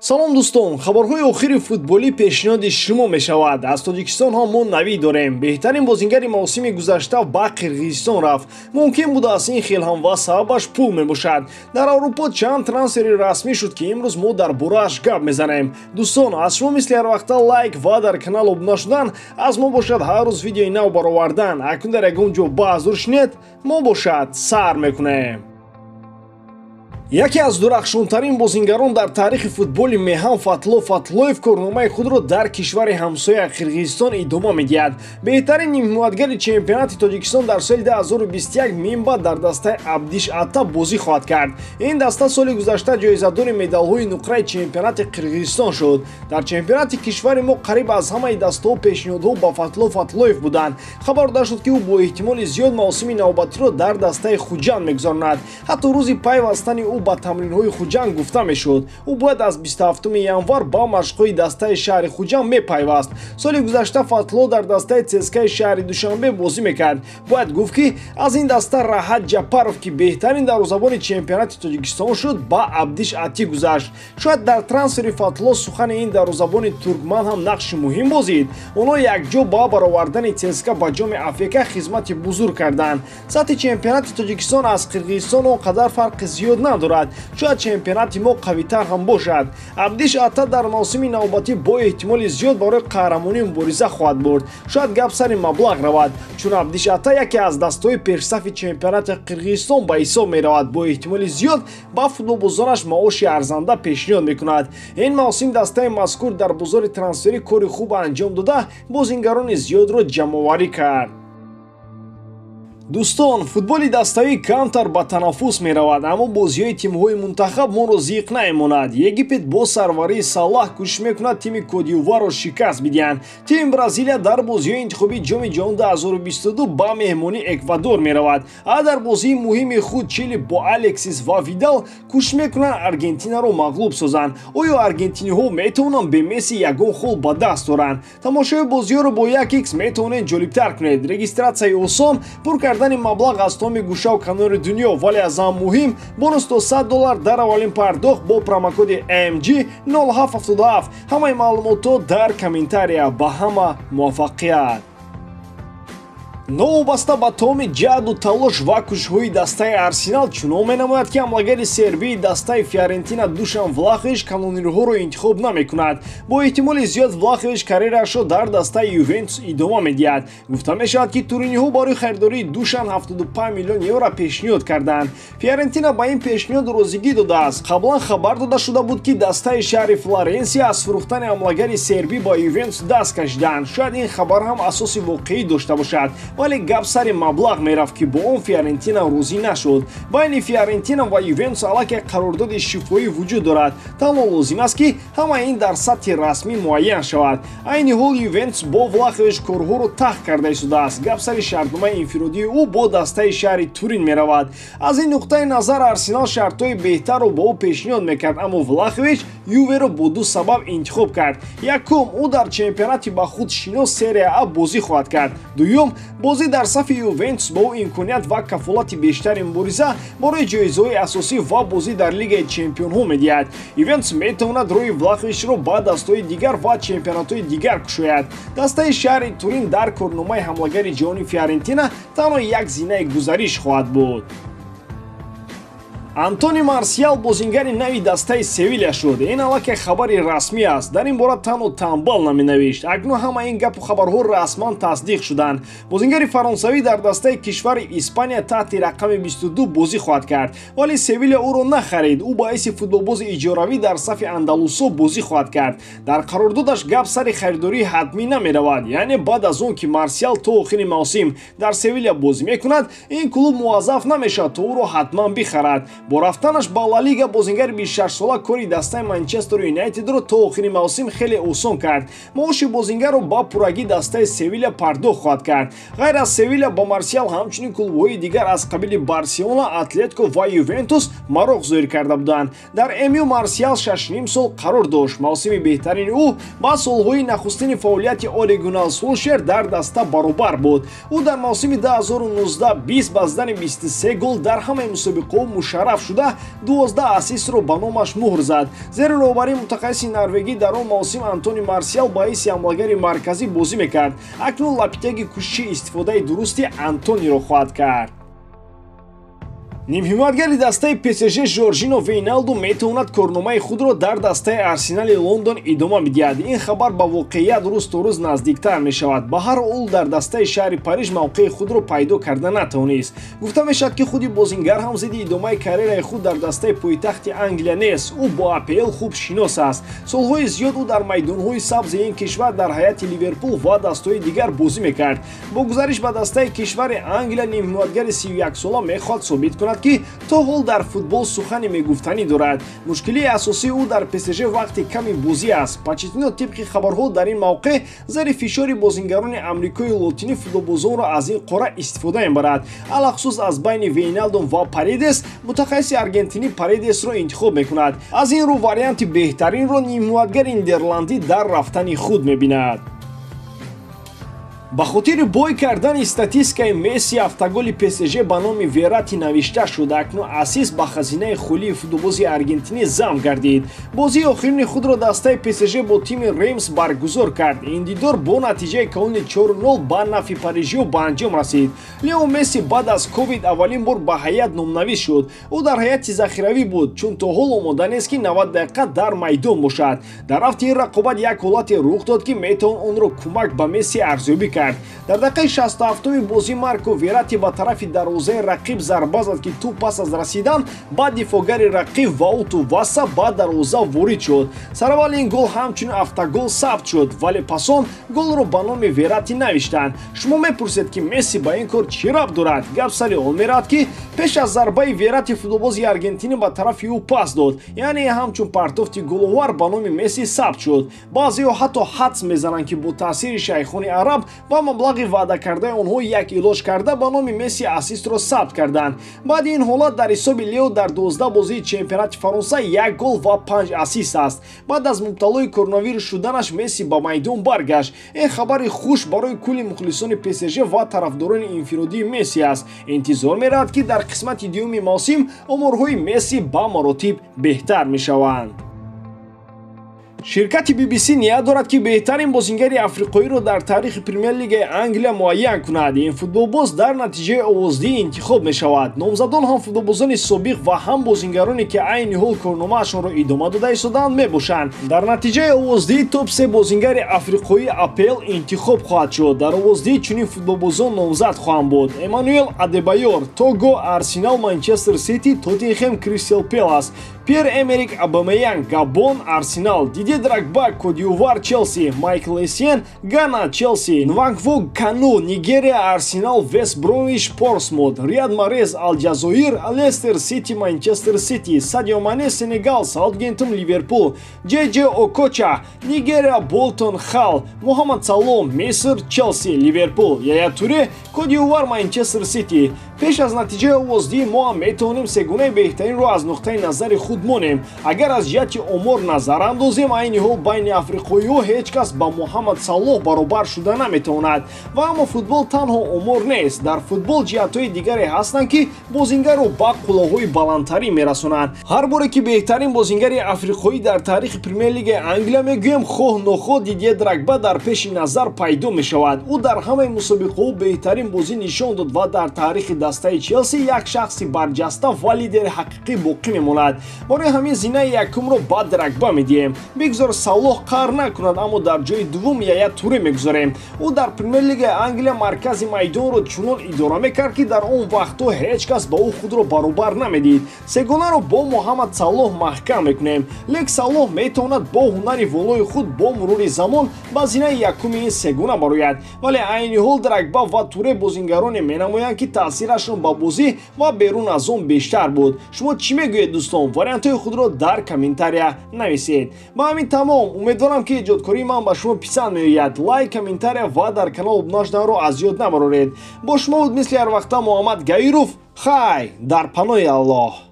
Салом дӯстон, хабарҳои охири футболӣ пешниҳоди шумо мешавад. Аз Тоҷикистон ҳам мо навид дорем. Беҳтарин бозингари мавсими гузашта ба Қирғизистон рафт. Мумкин будааст ин хел ҳам ва сабабаш пул мебошад. Дар Аврупо чанд трансфери расмӣ шуд, ки имрӯз мо дар борааш гап мезанем. Дӯстон, аз шумо мисли ҳар вақта лайк ва дар канал обуна шудан, аз мо бошад ҳар рӯз видеои нав баровардан. Акнун дар ягон ҷо баҳзур шинед, мо бошад сар мекунем. Яке аз дурахшонтарин бозингарон дар таърихи футболи меҳан Фатло Фатлоев корномаи худро дар кишвари ҳамсоя Қирғизистон идома медиҳад. Беҳтарин нимҳимоятгари чемпионати Тоҷикистон дар соли 2021 минбаъд дар дастаи Абдиш Ата бозӣ хоҳад кард. Ин даста соли гузашта ҷоизадори медалҳои нуқраи чемпионати Қирғизистон шуд. Дар чемпионати кишвари мо қариб аз ҳамаи дастаҳо пешниҳодҳо ба Фатло Фатлоев буданд. Хабар дода шуд, ки ӯ бо эҳтимоли зиёд мавсими навбатиро дар дастаи Хуҷанд мегузаронад. Ҳатто рӯзи пайвастани ӯ ба тамринҳои Хуҷанд гуфта мешуд. Ӯ бояд аз 27 январ ба машқҳои дастаи шаҳри Хуҷанд мепайваст. Соли гузашта Фатло дар дастаи ЦСКАи шаҳри Душанбе бозӣ мекард. Бояд гуфт, ки аз ин даста Раҳат Ҷапаров, ки беҳтарин дарвозабони чемпионати Тоҷикистон шуд, ба Абдиш Ати гузашт. Шояд дар трансфери Фатло сухани ин дарвозабони туркман ҳам нақши муҳим бозид. Онҳо якҷо ба баровардани ЦСКА ба ҷоми АФК хизмати бузург карданд. Сатҳи чемпионати Тоҷикистон аз Қирғизистон он қадар фарқи зиёд надорад. Шояд чемпионати мо қавитар ҳам бошад. Абдиш Ата дар мавсими навбатӣ бо эҳтимоли зиёд барои қаҳрамонӣ мубориза хоҳад бурд. Шояд гап сари маблағ равад, чун Абдиш Ата яке аз дастаҳои пешсафи чемпионати Қирғизистон ба ҳисоб меравад. Бо эҳтимоли зиёд ба футболбозонаш маоши арзанда пешниҳод мекунад. Ин мавсим дастаи мазкур дар бозори трансферӣ кори хуб анҷом дода, бозингарони зиёдро ҷамъоварӣ кард. Дӯстон, футболи даставӣ камтар ба танаффус меравад, аммо бозиҳои тимҳои мунтахаб моро зиқ намемонад. Египет бо сарварии Саллаҳ кӯшиш мекунад тими Кодивуарро шикаст бидиҳанд. Тими Бразилия дар бозиҳои интихобии Ҷоми ҷаҳон 2022 ба меҳмонии Эквадор меравад. А дар бозии муҳими худ Чили бо Алексис ва Видал кӯшиш мекунанд Аргентинаро мағлуб созанд. Оё аргентиниҳо метавонанд бе Месси ягон хол ба даст оранд? Тамошои бозиҳоро бо 1x метавонед ҷолибтар кунед. Регистратсияи осон, пур кардани маблағ аз томи гӯшаву канори дунё, вале аз ҳам муҳим бонус то $100 дар аввалин пардохт бо промокоди MG 0777. Ҳамаи маълумотҳо дар комментария. Ба ҳама муваффақият! Новобаста ба тамоми ҷаҳду талош ва кӯшишҳои дастаи Арсенал, чунон менамояд, ки ҳамлагари сербии дастаи Фиорентина Душан Влахович канонирҳоро интихоб намекунад. Бо эҳтимоли зиёд Влахович карьераашро дар дастаи Ювентус идома медиҳад. Гуфта мешавад, ки туриниҳо барои харидории Душан 75 миллион евро пешниҳод карданд. Фиорентина ба ин пешниҳод розигӣ додааст. Қаблан хабар дода шуда буд, ки дастаи шаҳри Флоренсия аз фурӯхтани ҳамлагари сербӣ ба Ювентус даст кашиданд. Шояд ин хабар ҳам асоси воқеӣ дошта бошад, вале гап сари маблағ мерафт, ки бо он Фиорентина розӣ нашуд. Байни Фиорентина ва Ювентус аллакай қарордоди шифоӣ вуҷуд дорад. Танҳо лозим аст, ки ҳамаи ин дар сатҳи расмӣ муайян шавад. Айни ҳол Ювентус бо Влахович корҳоро тахт карда истодааст. Гап сари шартномаи инфиродии ӯ бо дастаи шаҳри Турин меравад. Аз ин нуқтаи назар Арсенал шартҳои беҳтарро ба ӯ пешниҳод мекард, аммо Влахович Юверо бо ду сабаб интихоб кард. Якум, ӯ дар чемпионати ба худ шинос Серия А бозӣ хоҳад кард. Дуюм, бозӣ дар сафи Ювентус ба ӯ имконият ва кафолати бештари мубориза барои ҷоизаҳои асосӣ ва бозӣ дар Лигаи чемпионҳо медиҳад. Ювентус метавонад роҳи Влаховичро ба дастаҳои дигар ва чемпионатҳои дигар кушояд. Дастаи шаҳри Турин дар корномаи ҳамлагари ҷаҳони Фиорентина танҳо як зинаи гузариш хоҳад буд. Антони Марсиал бозингари нави дастаи Севиля шуд. Ин аллакай хабари расмӣ аст. Дар ин бора танҳо тамбал наменавишт. Акнун ҳама ин гапу хабарҳо расман тасдиқ шуданд. Бозингари фаронсавӣ дар дастаи кишвари Испания таҳти рақами 22 бозӣ хоҳад кард, вале Севиля ӯро нахарид. Ӯ ба ҳайси футболбози иҷоравӣ дар сафи Андалусо бозӣ хоҳад кард. Дар қарордодаш гап сари харидории ҳатмӣ намеравад, яъне баъд аз он ки Марсиал то охири мавсим дар Севиля бозӣ мекунад, ин клуб муваззаф намешавад то ӯро ҳатман бихарад. Бо рафтанаш ба Ла Лига бозингари 26сола кори дастаи Манчестер Юнайтедро то охири мавсим хеле осон кард. Маоши бозингарро ба пуррагӣ дастаи Севиля пардохт хоҳад кард. Ғайр аз Севиля ба Марсиал ҳамчунин клубҳои дигар аз қабили Барселона, Атлетико ва Ювентус мароқ зоҳир карда буданд. Дар МЮ Марсиал 6,5 сол қарор дошт. Мавсими беҳтарини ӯ ба солҳои нахустини фаъолияти Оле Гуннар Солшер дар даста баробар буд. Ӯ дар мавсими 2019-20 ба задани 23 гол дар ҳамаи мусобиқаҳо мушарраф бартараф шуда 12 ассистро ба номаш муҳр зад. Зери роҳбарии мутахассиси норвегӣ дар он мавсим Антони Марсиал ба ҳайси ҳамлагари марказӣ бозӣ мекард. Акнун Лапитеги кӯшиши истифодаи дурусти Антониро хоҳад кард. Нимҳимоятгари дастаи ПСЖ Жоржино Вейналдум метавонад корномаи худро дар дастаи Арсенали Лондон идома бидиҳад. Ин хабар ба воқеият рӯз то рӯз наздиктар мешавад. Ба ҳар ҳол дар дастаи шаҳри Париж мавқеи худро пайдо карда натавонист. Гуфта мешавад, ки худи бозингар ҳам зидди идомаи карьераи худ дар дастаи пойтахти Англия нест. Ӯ бо АПЛ хуб шинос аст. Солҳои зиёд ӯ дар майдонҳои сабзи ин кишвар дар ҳайати Ливерпул ва дастҳои дигар бозӣ мекард. Бо гузариш ба дастаи кишвари Англия нимҳимоятгари 31-сола мехоҳад собит кунад, ки то ҳол дар футбол сухане мегуфтанӣ дорад. Мушкилии асосии ӯ дар ПСЖ вақти ками бозӣ аст. Почеттино тибқи хабарҳо дар ин мавқеъ зери фишори бозингарони амрикои лотинӣ футболбозонро аз ин қора истифода мебарад. Алахусус аз байни Вейналдум ва Паредес мутахассиси аргентинӣ Паредесро интихоб мекунад. Аз ин рӯ варианти беҳтаринро нимҳимоятгари нидерландӣ дар рафтани худ мебинад. Ба хотири бой кардани статистикаи Месси автоголи ПСЖ ба номи Верати навишта шуд. Акнун ассист ба хазинаи холии футболбози аргентинӣ зам гардид. Бозии охирини худро дастаи ПСЖ бо тими Реймс баргузор кард. Ин дидор бо натиҷаи калони 4-0 ба нафи парижиё ба анҷом расид. Лео Месси баъд аз ковид аввалин бор ба ҳайат номнавис шуд. Ӯ дар ҳайати захиравӣ буд, чун то ҳол омода нест, ки 90 дақиқа дар майдон бошад. Дар рафти ин рақобат як ҳолате рух дод, ки метавон онро кӯмак ба Месси арзёбӣ кард. Дар дақиқаи 67-уми бозӣ Марко Верати ба тарафи дарвозаи рақиб зарба зад, ки тӯп пас аз расидан ба дифоъгари рақиб Вауту Васа ба дарвоза ворид шуд. Сараввали ин гол ҳамчунин автогол сабт шуд, вале пас он голро ба номи Верати навиштанд. Шумо мепурсед, ки Месси ба ин кор чӣ рабт дорад? Гап сари он меравад, ки пеш аз зарбаи Верати футболбози аргентинӣ ба тарафи ӯ пас дод, яъне ҳамчун партофти головар ба номи Месси сабт шуд. Баъзеҳо ҳатто ҳадс мезананд, ки бо таъсири шайхони араб ва маблағи ваъда кардаи онҳо як илоҷ карда ба номи Месси ассистро сабт карданд. Баъди ин ҳолат дар ҳисоби Лео дар 12 бозии чемпионати Фаронса 1 гол ва 5 ассист аст. Баъд аз мубталои коронавирус шуданаш Месси ба майдон баргашт. Ин хабари хуш барои кулли мухлисони ПСЖ ва тарафдорони инфиродии Месси аст. Интизор меравад, ки дар қисмати дуюми мавсим оморҳои Месси ба маротиб беҳтар мешаванд. Ширкати BBC ният дорад, ки беҳтарин бозингари африқоиро дар таърихи Премер-лигаи Англия муайян кунад. Ин футболбоз дар натиҷаи овоздиҳӣ интихоб мешавад. Номзадон ҳам футболбозони собиқ ва ҳам бозингароне, ки айни ҳол корномаашонро идома дода истодаанд, мебошанд. Дар натиҷаи овоздиҳӣ топ-3 бозингари африқоии АПЛ интихоб хоҳад шуд. Дар овоздиҳӣ чунин футболбозон номзад хоҳанд буд: Эммануэл Адебайор, Того, Арсенал, Манчестер Сити, Тоттенхем, Кристал Пелас, Пьер Эмерик Абамеян, Габон, Арсенал, Дидье Дрогба, Кот-д'Ивуар, Челси, Майкл Эссиен, Гана, Челси, Нванкво Кану, Нигерия, Арсенал, Вест Бромвич, Портсмут, Рияд Марез, Алҷазоир, Лестер Сити, Манчестер Сити, Садио Мане, Сенегал, Саутгемптон, Ливерпул, Ҷей Ҷей Окоча, Нигерия, Болтон, Хал, Муҳаммад Салоҳ, Миср, Челси, Ливерпул, Яя Туре, Кот-д'Ивуар, Манчестер Сити. Пеш аз натиҷаи овоздиҳӣ мо ҳам метавонем сегунаи беҳтаринро аз нуқтаи назари худ монем. Агар аз ҷиҳати омор назар андозем, айни ҳол байни африқоиҳо ҳеҷ кас ба Муҳаммад Салоҳ баробар шуда наметавонад. Ва аммо футбол танҳо омор нест. Дар футбол ҷиҳатҳои дигаре ҳастанд, ки бозингарро ба қуллаҳои баландтарин мерасонанд. Ҳар боре ки беҳтарин бозингари африқоӣ дар таърихи Премер-лигаи Англия мегӯем, хоҳ нохоҳ Дидье Дрогба дар пеши назар пайдо мешавад. Ӯ дар ҳамаи мусобиқаҳо беҳтарин бозӣ нишон дод ва дар таърихи дастаи Челси як шахси барҷаста ва лидери ҳақиқӣ боқӣ мемонад. Барои ҳамин зинаи якумро ба Дрогба медиҳем. Бигзор Салоҳ қаҳр накунад, аммо дар ҷои дуввум Яя Туре мегузорем. Ӯ дар Премер-лигаи Англия маркази майдонро чунон идора мекард, ки дар он вақтҳо ҳеҷ кас ба ӯ худро баробар намедид. Сегонаро бо Муҳаммад Салоҳ маҳкам мекунем. Лек Салоҳ метавонад бо ҳунари волои худ бо мурури замон ба зинаи якуми ин сегона барояд. Вале айни ҳол Дрогба ва Туре бозингароне менамоянд, ки таъсирашон ба бозӣ ва берун аз он бештар буд. Шумо чӣ мегӯед, дӯстон? Вариантҳои худро дар комментария нависед. Ба ҳамин тамом. Умедворам, ки эҷодкории ман ба шумо писанд меояд. Лайк, комментария ва дар канал обуна шуданро аз ёд набароред. Бо шумо буд мисли ҳар вақта Муҳаммад Гаиров. Хай, дар паноҳи Аллоҳ.